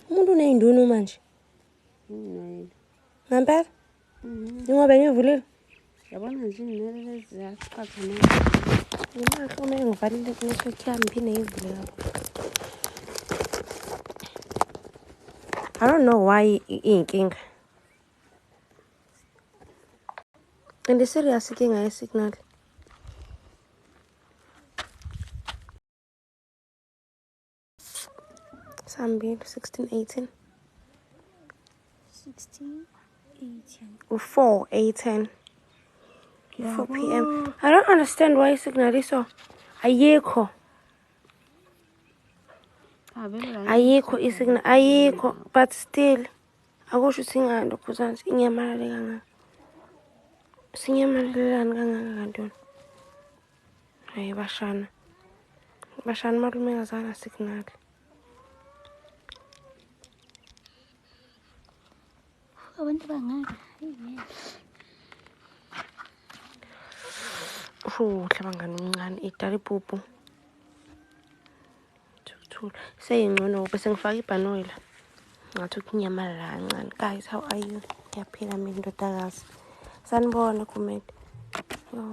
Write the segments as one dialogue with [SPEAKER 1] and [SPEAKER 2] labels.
[SPEAKER 1] Umuntu uney'ndunu manje. Ngempela? Njengoba ngivulile.
[SPEAKER 2] Yabona nje iy'nwele lezi ziyaqatha
[SPEAKER 1] manje. Uma ngivalile i-network yami ngiphinde ngivule kakhulu. I don't know why iyinkinga. And serious inkinga ye-signal. Sambili 16 18.
[SPEAKER 2] 16 18.
[SPEAKER 1] U4 8 10. 4 p.m. I don't understand why isignal iso. Ayikho. Ayikho isignal ayikho but still akusho ukuthi ingalokhuzana inyamalale kangaka. Sinyamalelani kangaka kanti yona. Hayi bashana. Bashana malumekazana signal.
[SPEAKER 2] Abantu bangaka.
[SPEAKER 1] Ushuhle bangani omncane idala ipupu. Thukuthula. Seyingcono bese ngifaka ibhanoyi la. Ngathi ukunyamalala kancane. Guys, how are you? Ngiyaphila mina ndodakazi. Sanibona Gumede. Yo.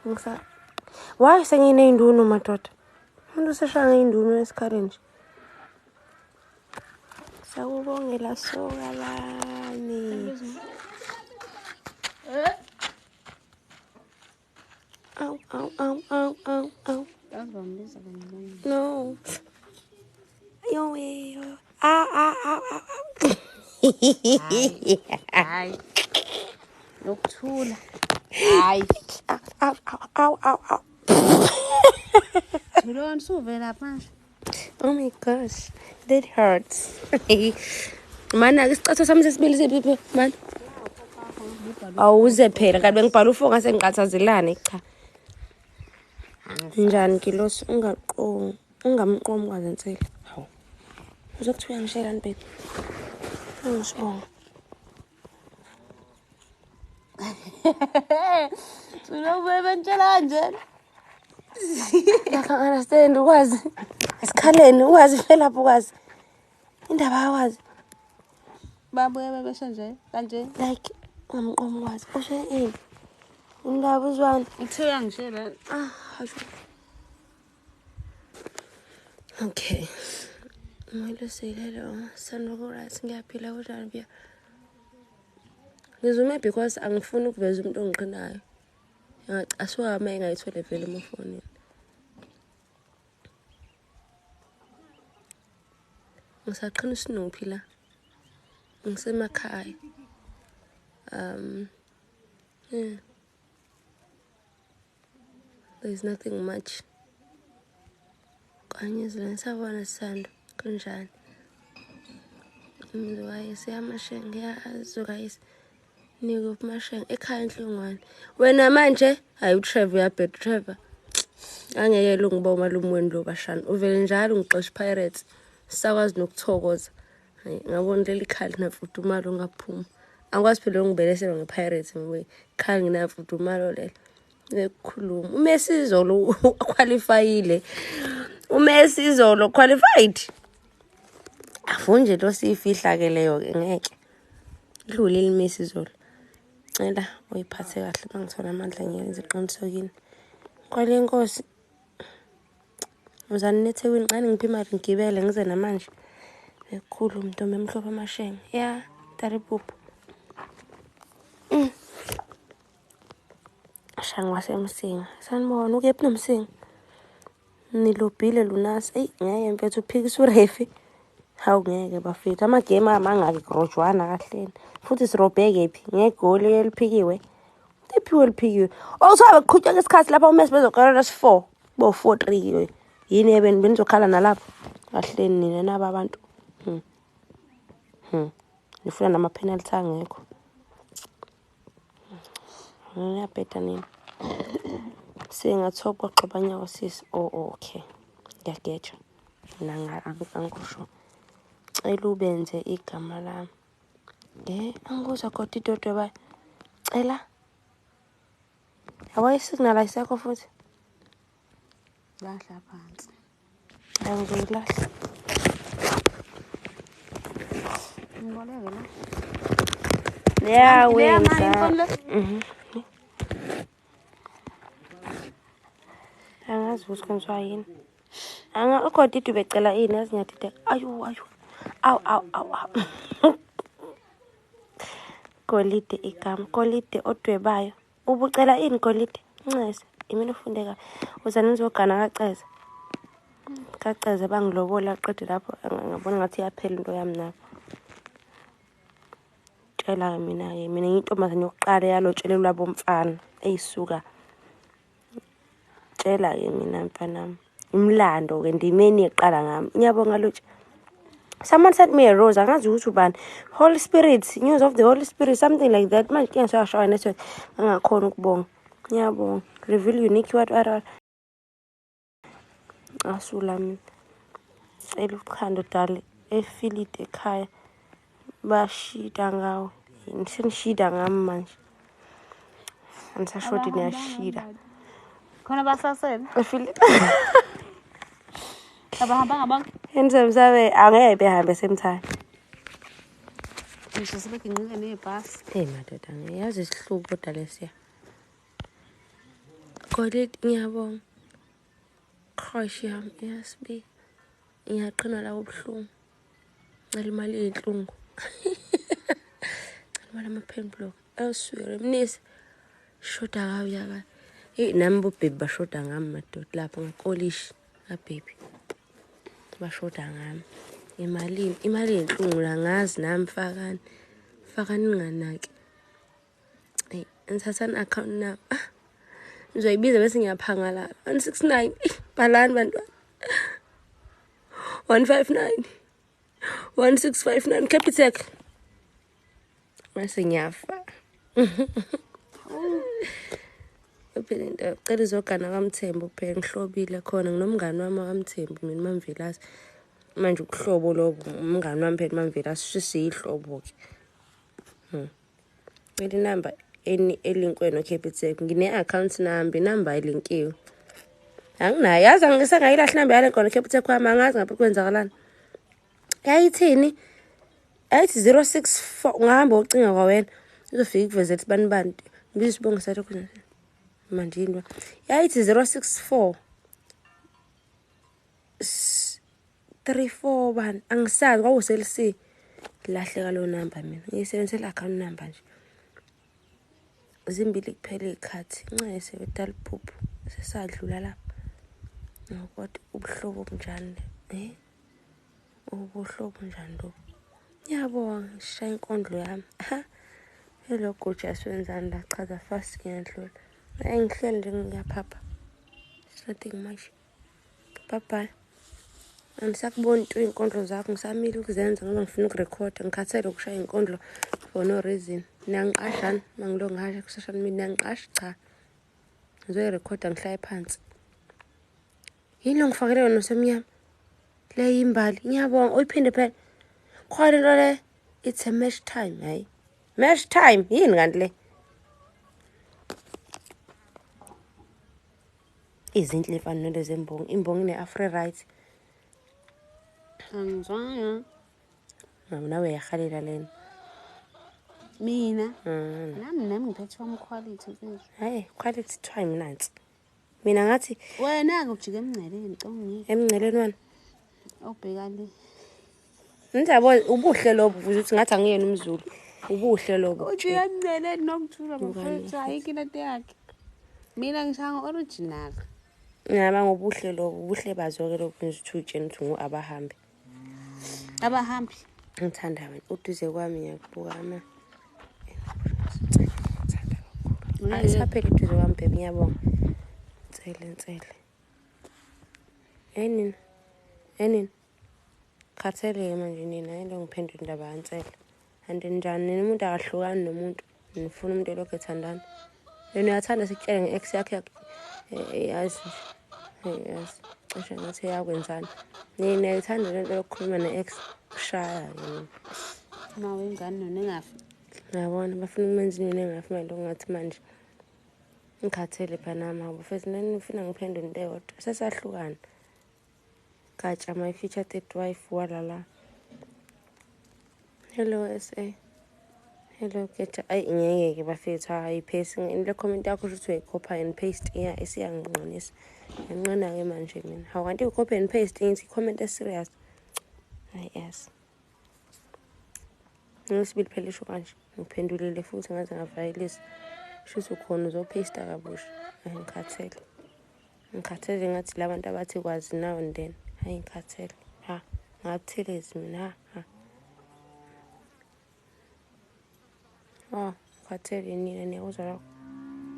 [SPEAKER 1] Ngisa Why senginey'ndunu madoda? Umuntu useshaya ngey'ndunu esikhaleni nje. Sakubongela soka lami. Aw aw aw aw aw aw. No. Yo yo. Ah ah ah ah.
[SPEAKER 2] Hayi. Nokuthula. Hayi.
[SPEAKER 1] Aw aw aw aw aw.
[SPEAKER 2] Thulona suvela manje.
[SPEAKER 1] Oh my gosh, that hurts. Mana isicatho sami sesibili siphi man? Awuze phela kanti bengibhala u4 ngase ngiqathazelane cha. Njani Kilosi ungaqomi ungamqomi kwazensela. Hawu. Uzokuthiwa uyangishela baby. Angisibonga.
[SPEAKER 2] Thula ube bentshela kanjena.
[SPEAKER 1] I can't understand ukwazi. Esikhaleni ukwazi lapho ukwazi. Indaba yakwazi.
[SPEAKER 2] Babuye bebesho nje kanje.
[SPEAKER 1] Like ungamqomi ukwazi. Usho ini? Indaba uzwani?
[SPEAKER 2] Uthe uyangishela.
[SPEAKER 1] Ah, asho. Okay. Ngilusile lo sanoko right ngiyaphila kunjani buya. Ngizume because angifuni ukuveza umuntu ongiqinayo. Ngingacasuka uma engayithole vele emafonini. Ngisaqhina isinuphi la. Ngisemakhaya. Yeah. There's nothing much. Kanye zilensabona sisando kunjani? Umzukayise yamashenge yazukayise. Nikuphi mashenge ekhaya enhlungwane. Wena manje hayi uTrevor uyabheda uTrevor. Angeke lungiba umalume wenu lo bashana. Uvele njalo ngixosha Pirates. Sakwazi nokuthokoza. Hayi ngabona leli khali nafudumalo ngaphuma. Angikwazi phela ukungibelesela ngePirates ngoba khali nginafudumalo lelo. Ngikhuluma. uMessi izolo qualifyile. uMessi izolo qualified. Afuni nje lo siyifihla ke leyo ke ngeke. Dlule iMessi izolo. Cela uyiphathe kahle mangithola amandla ngiyenze iqiniso kini. Kwale inkosi. Uzani neThekwini qani ngiphi imali ngigibele ngize namanje. Ekhulu umuntu emhlophe amashenge. Ya, taripupu. Shangu wasemsinga. Sanibona ukephi nomsinga? Nilobhile Lunasi. Eyi ngeke mfethu uphikisa urefi. Hawu ngeke bafethu. Amagame amangaki grojwana kahleni. Futhi sirobhe kephi? Ngegoli eliphikiwe. Liphiwe liphikiwe. Okuthiwa beqhutsheka isikhathi lapha uMessi bezoqala si-4. Bo 4-3. Yini ebeni benizokhala nalapho? Kahleni nina naba abantu. Nifuna nama-penalty angekho. Ngiyabheda nini. Singathoba kwaxobanyawo sisi. Oh okay. Ngiyageja. Mina angikusho. Cela ubenze igama lami. Angikuzwa kodwa idodwe ba. Cela. Yabo isignal ayisekho futhi.
[SPEAKER 2] Lahla phansi.
[SPEAKER 1] Angizolahla.
[SPEAKER 2] Ngiboleke la.
[SPEAKER 1] Ya
[SPEAKER 2] Leya mali
[SPEAKER 1] wenza.
[SPEAKER 2] ifoni le?
[SPEAKER 1] Mhm. Angazi ukuthi kwenziwa yini. Anga ugodidi ubecela ini yazi ngiyadideka. Ayu ayu. Awu awu awu awu. Golide igama, golide odwebayo. Ubucela ini golide? Ncese, imina ufunde kabi. Uza nizogana kaCeze. Kaceze bangilobola qede lapho ngabona ngathi iyaphela into yami nabo. Tshela-ke mina-ke, mina ngiyintombazane yokuqala eyalotshelelwa bomfana eyisuka. Tshela-ke mina mfanami. Umlando-ke ndimeni yeqala ngami. Ngiyabonga Lutsha. Someone sent me a rose. Angazi ukuthi ubani. Holy Spirit, news of the Holy Spirit, something like that. Manje ke ngisashaya network angakhona ukubonga. Ngiyabonga. Reveal unique what what what. Asula mina. Cela uthando dali efilide ekhaya. Bashida ngawe. Senishida ngami manje. Angisashodi niyashida.
[SPEAKER 2] Khona basasele.
[SPEAKER 1] Efilide.
[SPEAKER 2] Abahambanga bonke.
[SPEAKER 1] Ensemsabe angeke behambe same time.
[SPEAKER 2] Ngisho sebeginqike nebhasi.
[SPEAKER 1] Hey madoda, ngiyazi isihluku kodwa lesiya. Golide ngiyabonga. Crush yami iyasibi. Ngiyaqina la ubuhlungu. Ngicela imali eyinhlungu. Ngicela imali ama-pen block. Awuswere mnisi. Shoda kabi yaka. Hey nami bobhebi bashoda ngami madoda lapha ngakolishi kabhebi. Bashoda ngami. Imalini? Imali eyinhlungu la ngazi nami fakani. Fakani ninganaki. Hey, ngithathani account number. Ah. Ngizoyibiza bese ngiyaphangalala. 169. Bhalani bantwana. 159. 1659 Capitec. Mase ngiyafa. Phela into cela izogana kaMthembu phela ngihlobile khona nginomngani wami kaMthembu mina Mamvelase. Manje ubuhlobo lobo umngani wami phela Mamvelase sisihlobo ke. Ile number eni elinkwe no Capitec ngine account number inamba elinkiwe. Anginayo yazi angisengayilahla inamba yale khona Capitec kwami angazi ngabe kwenzakalani. Yayithini? Yayithi 064 ungahamba ucinga kwawena uzofika ikuvezele bani bani. Ngibiza isibongo sakho khona. Manje yini? Yayithi 064 34 bani angisazi kwakusel C. Lahleka lo number mina. Ngiyisebenzisela account number nje. Zimbili kuphela izikhathi. Ncese wedaliphuphu sesadlula lapha. Kodwa ubuhlobo bunjani eh? Ubuhlobo bunjani lobu? Ngiyabonga ngishaya inkondlo yami. Ha. Hello Guja siwenzani la chaza fast ngiyadlula. Ngihleli nje ngiyaphapha. It's nothing much. Bye bye. Angisakuboni tu iy'nkondlo zakho ngisamile ukuzenza ngoba ngifuna ukurekhoda ngikhathele ukushaya iy'nkondlo for no reason. Niyangiqashani uma ngilo ngihasha ku-social media niyangiqasha cha. Ngizoyirekhoda ngihlaye phansi. Yini lo ngifakele yona nosemnyama? Le yimbali. Ngiyabonga uyiphinde phela. Khona into le it's a match time hayi. Match time yini kanti le? Izinhle imfanelo zembongi. Imbongi ine-afri right.
[SPEAKER 2] Angizwanga.
[SPEAKER 1] Nawe uyahalela lena.
[SPEAKER 2] Mina. Nami ngiphethe wami quality mfethu.
[SPEAKER 1] Hayi quality time nansi. Mina ngathi
[SPEAKER 2] wena-ke ujike emngceleni ngicela ungiyeke.
[SPEAKER 1] Emngceleni wena?
[SPEAKER 2] Awubheka le.
[SPEAKER 1] Ngiyabo ubuhle lobu ukuthi ngathi angiyena umZulu. Ubuhle lobu.
[SPEAKER 2] Ujike emngceleni nokuthula mfethu ayikho into yakhe. Mina ngishaya ngo-original.
[SPEAKER 1] Ngiyaba ngobuhle lobu, ubuhle bazo ke lobu nje utshena ukuthi ngu abahambi.
[SPEAKER 2] Abahambi.
[SPEAKER 1] Ngithanda wena uduze kwami ngiyakubuka ama. Ngithanda kakhulu. Ayisapheli uduze kwami baby ngiyabonga. Nsele nsele. Enini? Enini? Khathele manje nina into ngiphendula indaba yansele. Kanti njani nina umuntu akahlukani nomuntu. Nifuna umuntu elokhu ethandana. Yena uyathanda sikutshele nge-ex yakhe yazi nje. Yazi. Cishe ngathi yakwenzani. Nina niyayithanda lento yokukhuluma ne-ex kushaya yini.
[SPEAKER 2] Uma wengane nona engafi.
[SPEAKER 1] Ngiyabona bafuna ukumenza into engafi manje ngathi manje. Ngikhathele phela nami bafethu nifuna ngiphendule into eyodwa. Sesahlukana. Gatsha my future third wife walala. Hello SA. Hello Geja. Ayi ngeke-ke bafethu, hayi phesi le comment yakho shuthi uyayikhopha and paste iya isiyanginqinisa. Ngiyanqina-ke manje mina. Hawu kanti i-copy and paste ngithi i-comment e-serious. Hayi yes. Ngisibili phela isho kanje. Ngiphendulile futhi ngaze ngavayelisa. Shuthi ukhona uzopaste kabusha. Hayi ngikhathele. Ngikhathele ngathi la bantu abathi kwazi now and then. Hayi ngikhathele. Ha, ngabuthelezi mina ha. Ha. Oh, ngikhathele nina niyakuzwa lokho.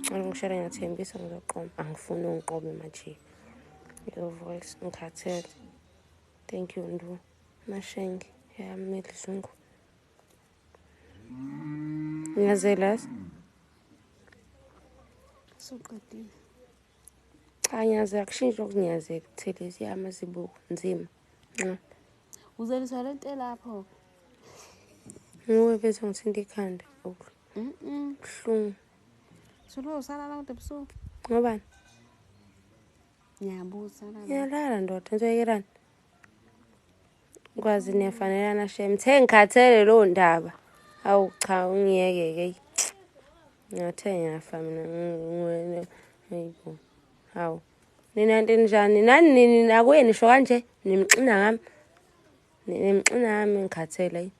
[SPEAKER 1] Ngicela ungishare ngiyathembisa ngizoqoma. Angifuni ungiqome manje. Your voice ngikhathele. Thank you Ndu. Mashenge yameli Zungu. Ngiyazela.
[SPEAKER 2] Suqedile.
[SPEAKER 1] Cha ngiyazela kushintsha okunyazeka Buthelezi yamazibuko nzima. Nxa.
[SPEAKER 2] Uzeliswa lento elapho.
[SPEAKER 1] Nguwe bese ngithinta ikhanda.
[SPEAKER 2] Mhm.
[SPEAKER 1] Buhlungu.
[SPEAKER 2] Sulo usalala kude ebusuku.
[SPEAKER 1] Ngobani?
[SPEAKER 2] Ngiyabuza la.
[SPEAKER 1] Ngiyalala ndoda, ngizoyekelani? Kwazi niyafanelana shem. The ngikhathele leyo ndaba. Awu cha ungiyeke-ke. Ngathe ngiyafa mina. Hayibo. Hawu. Nina nto njani? Nani nini nakuye nisho kanje? Nimxina ngami. Nimxina ngami ngikhathele.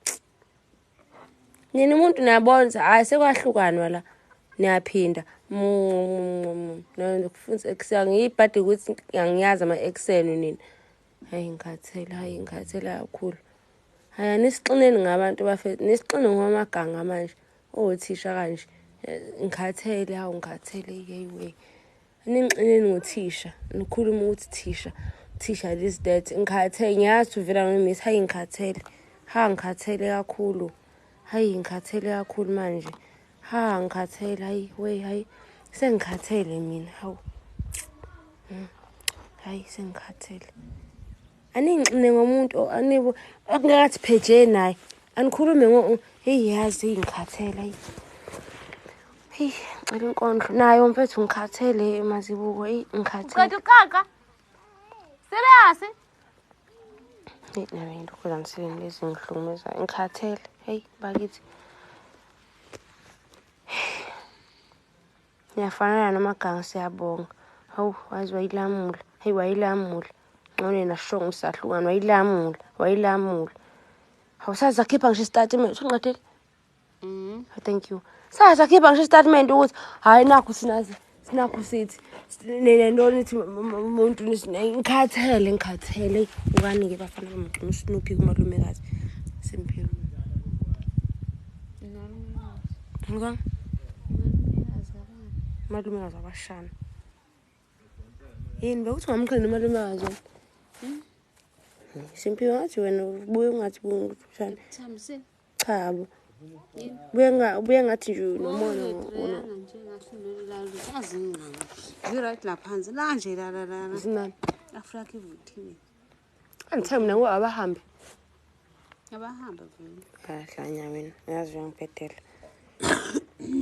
[SPEAKER 1] Nina umuntu niyabona hayi sekwahlukanwa la. Niyaphinda. Ngifuna ngiyibhadi ukuthi angiyazi ama-ex enu nina. Hayi ngikhathele, hayi ngikhathele kakhulu. Hayi anisixineni ngabantu bafethu, nisixine ngomaganga manje. Othisha kanje. Ngikhathele, hawu ngikhathele yeyi we. Ningixineni ngothisha, nikhuluma ukuthi thisha, thisha this that. Ngikhathele, ngiyazi uvela ngemiss, hayi ngikhathele. Ha ngikhathele kakhulu. Hayi ngikhathele kakhulu manje. Ha ngikhathele, hayi we hayi. Sengikhathele mina, hawu. Hayi sengikhathele. Aningixine ngomuntu anibo akungakathi pheje naye. Anikhulume ngo hey yazi ngikhathele hayi. Hey, ngicela inkondlo nayo mfethu ngikhathele mazibuko hey ngikhathele.
[SPEAKER 2] Uqeda uqaqa. Serious?
[SPEAKER 1] Hey nayo into kuzaniseni lezi ngihlukumeza ngikhathele. Hey bakithi. Niyafanana nomaganga siyabonga. Hawu wazi wayilamula. Hey wayilamula. Ngcono yena sho ngisahlukana wayilamula, wayilamula. Hawu saze sakhipha ngisho isitatimende usunqedile?
[SPEAKER 2] Mhm.
[SPEAKER 1] Oh, thank you. Saze sakhipha ngisho isitatimende ukuthi hayi nakhu sinazi sinakhu sithi nento nithi umuntu ngikhathele ngikhathele ukanike bafana bamgcina uSnoopy kumalumekazi. Simphiwe. Ngikwa malumekazi abashana. Yini bekuthi ungamqhini umalumekazi wena? Simphiwe ngathi wena ubuye ungathi buye
[SPEAKER 2] Thambisile.
[SPEAKER 1] Cha bo. Buye ngathi nje unomona
[SPEAKER 2] Unomona nje ngathi lolu azingqanga. Ziright la phansi. La nje la la la.
[SPEAKER 1] Zinani?
[SPEAKER 2] Afrika ivuthiwe.
[SPEAKER 1] Angithe mina ngo abahambe.
[SPEAKER 2] Abahambe vele.
[SPEAKER 1] Bayahlanya wena, uyazi uyangibhedela.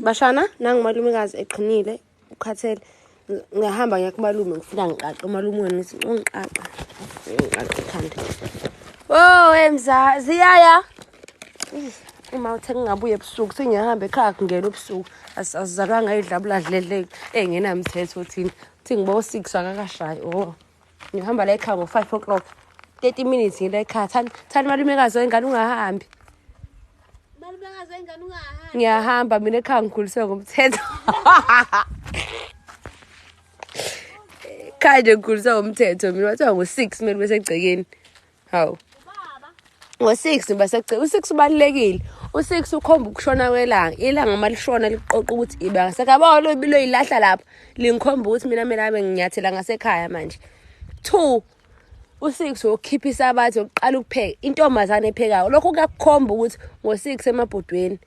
[SPEAKER 1] Bashana nangu malumekazi eqhinile, ukhathele. Ngiyahamba ngiya kumalume ngifuna ngiqaqe umalume wena ngithi ungiqaqa. Ngiqaqe ikhanda. Oh emza ziyaya. Uma uthe ngingabuya ebusuku sengiyahamba ekhaya kungena ebusuku. Asizalwanga idlabula dledle engenamthetho thina. Uthi ngibo 6 akakashayi. Oh. Ngihamba la ekhaya ngo-5 o'clock. 30 minutes ngila ekhaya. Thani thani malumekazi wengane ungahambi.
[SPEAKER 2] Malumekazi wengane ungahambi.
[SPEAKER 1] Ngiyahamba mina ekhaya ngikhuliswe ngomthetho. Ekhaya nje ngikhuliswe ngomthetho mina wathiwa ngo-6 kumele ube segcekeni. Hawu. Ngo-6 basegcekeni. U-6 ubalulekile. U-6 ukhomba ukushona kwelanga. Ilanga uma lishona liqoqa ukuthi iba ngasekhaya. Yabo lo loyilahla lapha. Lingikhomba ukuthi mina kumele abe nginyathela ngasekhaya manje. 2 u-6 wokukhipha isabathi wokuqala ukupheka intombazane ephekayo lokho kuyakukhomba ukuthi ngo-6 emabhodweni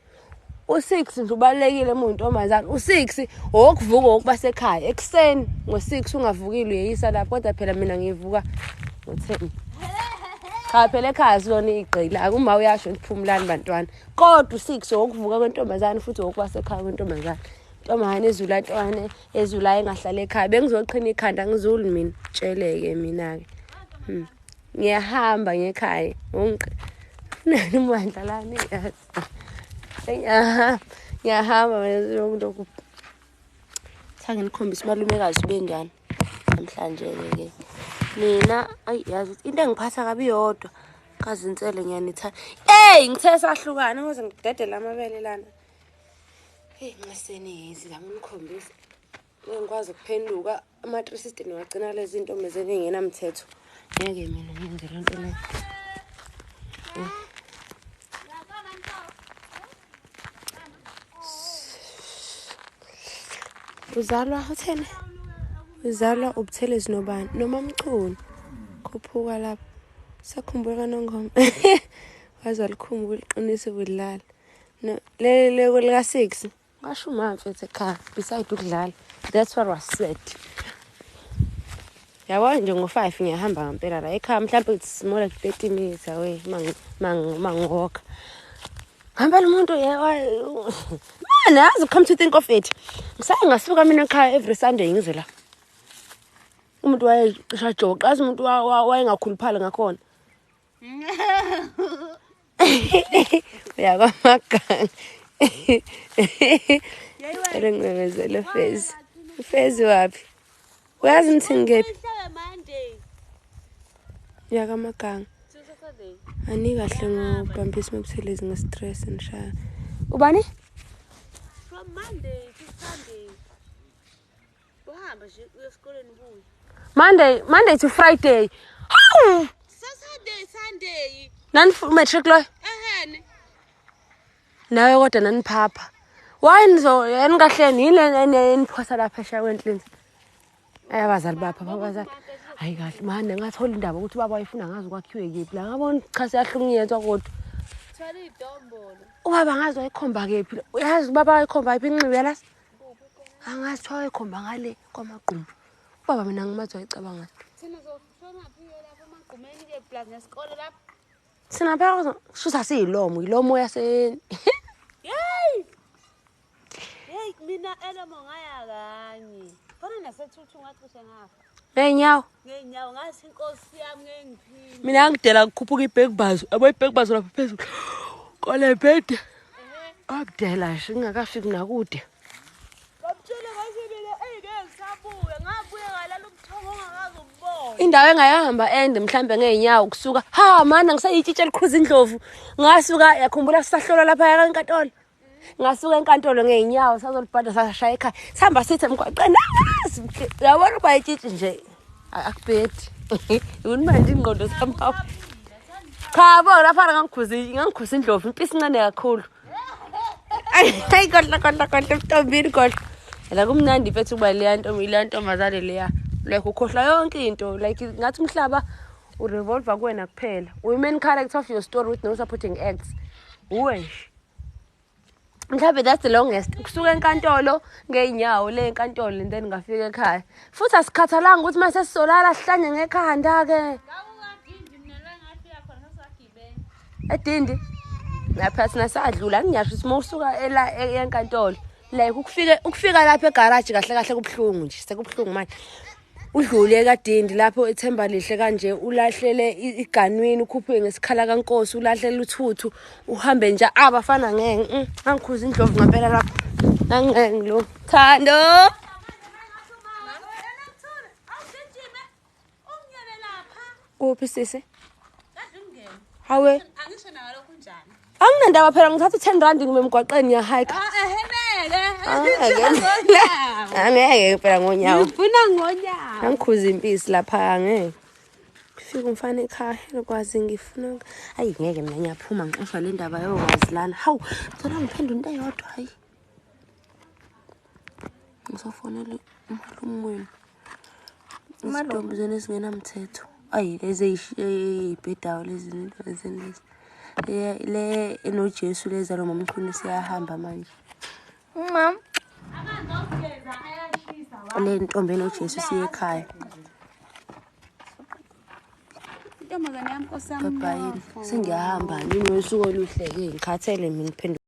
[SPEAKER 1] u-6 nje ubalulekile uma uyintombazane u-6 owokuvuka wokuba sekhaya ekuseni ngo-6 ungavukile uyeyisa lapho kodwa phela mina ngivuka ngo-10 cha phela ekhaya silona igqila uma uyasho ukuthi phumulani bantwana kodwa u-6 owokuvuka kwentombazane futhi owokuba sekhaya kwentombazane intombazane ezula intombazane ezulayo engahlala ekhaya bengizoqhina ikhanda ngizuli mina tsheleke mina-ke. Ngiyahamba ngekhaya. Nani mandla lani yazi. Ngiyahamba, ngiyahamba mina lokhu. Thanga nginikhombise umalumekazi ubenjani namhlanje-ke ke. Mina ayi yazi ukuthi into engiphatha kabi yodwa kazinsele ngiyanithanda. Ey ngithe sahlukana ngoze ngidedele amabele lana. Hey nxeseni yizi zama unikhombisa. Ngeke ngikwazi ukuphenduka ama-360 niwagcina lezi ntombi ezingenamthetho. Ngeke mina ngenze le nto le. Uzalwa utheni? Uzalwa uButhelezi nobani? NoMamchunu. Khuphuka lapho. Sakhumbula kaNongoma. Waze walikhumbula iqiniso ubudlala. No, leli lika 6. Ngasho uma mfethu ekhaya beside ukudlala. That's what was said. Yabo nje ngo-5 ngiyahamba ngempela la ekhaya mhlawumbe it's more like 30 minutes away mangiwalk. Ngempela umuntu man yazi come to think of it. Ngisake ngasuka mina ekhaya every Sunday ngize la. Umuntu wayecisha joqa, azi umuntu wayengakhuluphali ngakhona. Uyakwamaganga. Cela ngimemezele Fezi. Ufezi waphi? Uyazi ngithi ngikephi? Uyakwamaganga. Anikahle ngobambisa uMabuthelezi nge-stress nishaya. Ubani?
[SPEAKER 2] From Monday to Sunday. Uhamba nje uye esikoleni ubuye.
[SPEAKER 1] Monday to Friday. Hawu!
[SPEAKER 2] Saturday, Sunday.
[SPEAKER 1] Nani matric loyo?
[SPEAKER 2] Ehene.
[SPEAKER 1] Nawe kodwa naniphapha. Why nizo enikahleni yini eniphosa lapha eshaye kwenhlinzi? Ay abazali bapha abazali. Hayi kahle manje ngathola indaba ukuthi ubaba wayefuna ngazi kwakhiwe kephi la ngabona cha siyahlukunyezwa kodwa.
[SPEAKER 2] Thola idombolo.
[SPEAKER 1] Ubaba ngazi wayekhomba kephi. Uyazi ubaba wayekhomba kephi inxibe yalasi? Angazi kuthiwa wayekhomba ngale kwamagqumbu. Ubaba mina ngimazi wayecabanga.
[SPEAKER 2] Thina zoshona phi lapho emagqumeni ke plus nesikole lapho.
[SPEAKER 1] Thina phela kushuthi asiyilomo, yilomo yase
[SPEAKER 2] Hey! Hey mina elomo ngaya kanye. Fana nasethuthu ngacishe ngafa.
[SPEAKER 1] Ngeenyawo.
[SPEAKER 2] Ngeenyawo ngathi inkosi yami ngeke ngiphinde.
[SPEAKER 1] Mina ngidela kukhuphuka ibhekbazo. Yabo ibhekbazo lapha phezulu. Kole bhede. Akudela nje ngingakafiki nakude.
[SPEAKER 2] Bamtshele ngathi mina eyi ngeke ngisabuya. Ngabuya ngalala ubuthongo ongakaze ububone.
[SPEAKER 1] Indawo engayahamba ende mhlambe ngeenyawo kusuka ha mana ngisayitshitshe elikhuza indlovu. Ngasuka yakhumbula sisahlola lapha enkantolo. Ngasuka enkantolo ngeenyawo sazolibhada sashaya ekhaya. Sihamba sithi emgwaqeni. Uyabona uba itshitshi nje. Akubhedi. Yini manje ingqondo somehow. Cha bo lapha ngangikhuza indlovu impisi incane kakhulu. Hayi kodla kodla kodla ntombini kodla. La kumnandi mfethu kuba leya ntombi leya ntombazane leya. Like ukhohlwa yonke into like ngathi umhlaba urevolve kuwena kuphela. Uyi main character of your story with no supporting acts. Uwe nje. Mhlawumbe that's the longest. Kusuka enkantolo ngeenyawo le enkantolo and then ngafika ekhaya. Futhi asikhathalanga ukuthi mase sisolala sihlanye ngekhanda ke.
[SPEAKER 2] Ngakukadindi mina la ngafika khona sasagibela.
[SPEAKER 1] Edindi. Lapha sina sadlula ngiyasho ukuthi mawusuka ela enkantolo like ukufika lapha egarage kahle kahle kubuhlungu nje sekubuhlungu manje. Udlule kadindi lapho ethemba lihle kanje ulahlele iganwini ukhuphuke ngesikhala kaNkosi ulahlele uthuthu uhambe nje abafana ngeke angikhuza indlovu ngempela lapho angeke lo Thando kuphi sisi hawe
[SPEAKER 2] Angisho nakalokhu njani.
[SPEAKER 1] Anginandaba phela ngithatha u-10 rand ngime emgwaqeni ngiyahike.
[SPEAKER 2] Ehenele.
[SPEAKER 1] Angeke phela ngonyawo.
[SPEAKER 2] Ngifuna ngonyawo.
[SPEAKER 1] Angikhuza impisi lapha angeke. Fika umfana ekhaya lokwazi ngifuna hayi ngeke mina ngiyaphuma ngixoshwa le ndaba yokwazi lana. Hawu, ngicela ngiphendule into eyodwa hayi. Ngizofonela umalume wenu. Izintombi zenu ezingenamthetho. Ayi lezi ey'bhedayo lezi zinto lezi. Le enoJesu lezi alo mamkhulu siyahamba manje.
[SPEAKER 3] Mama.
[SPEAKER 1] Le ntombi enoJesu siye ekhaya.
[SPEAKER 2] Intombazane yami nkosi yami.
[SPEAKER 1] Bye bye. Sengiyahamba nini usuku oluhle ke ngikhathele mina ngiphenduka.